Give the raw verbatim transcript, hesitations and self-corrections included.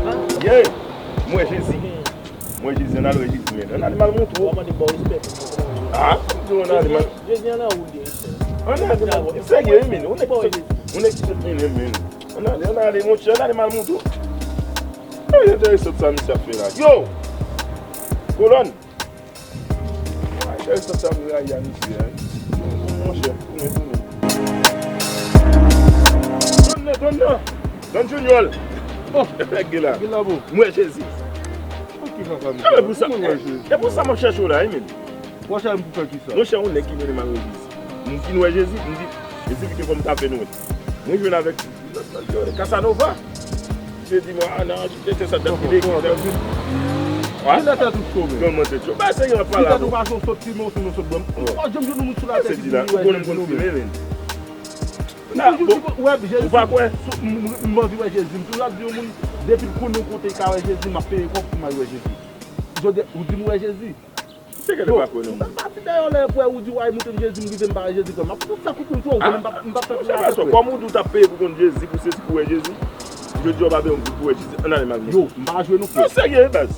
Yeah! M wè Jezi. M wè Jezi, ann al wè Jezi, men. Ann ale m al montre w. Ah, m di w ann ale m al. Jezi ann woul de. Ann ale m al. Serye wi, men. Ou nèg ki sot, ou nèg ki sot mennen, men. Ann ale, ann ale, monchè, ann ale m al montre w. Ay, enteresan sa misye ap fè la. Yo! Kolòn! Ay, enteresan sa m rayi a misye, hein. Monchè, tounen, tounen. Donn nan, donn nan. Donn Junior. Oh, nèg la. Gila, bro. M wè Jezi. Ok, papa, m wè pou sa. Mwen wè Jezi. E pou sa m ap chèche w la, wi, men. W ap chèche m pou fè ki sa? Monchè, yon nèg ki mennen m al wè Jezi. M fin wè Jezi, m di, Jezi, kite fò m tape nou. Mwen jwenn avèk Casanova. Misye di mwen, ah, nan, te te sa dat ki legliz la. Ki lè tèt ou cho, men? Kòman tèt cho? Ba, se yon pala. Tèt ou pa cho, sot fimen, ou fimen, sot bwè. Ou pa janm jwenn moun sou latè ki di li wè Jezi, non, men. Ou pa kwè? M toujou di, wè, Jezi, m anvi wè Jezi. M toujou ap di yon moun, depi l konnen yon kote l ka wè Jezi, m ap peye kòb pou m al wè Jezi. Jodi a, ou di m wè Jezi. Se ke li pa kwè nan moun. Ou pa pati dèyè w lè pou ou di, "Way, montre m Jezi, m rive, m pa wè Jezi, frè m." M ap fout sa kout pwen sou ou, frè m, m p ap, m p ap fè pye atè, frè. Kòm ou di w t ap peye pou konn Jezi, pou sezi, pou wè Jezi, jodi a w pa peye yon goud pou wè Jezi. Ann ale m al montre w. Yo, m pa jwe nou, frè. Non, serye, baz.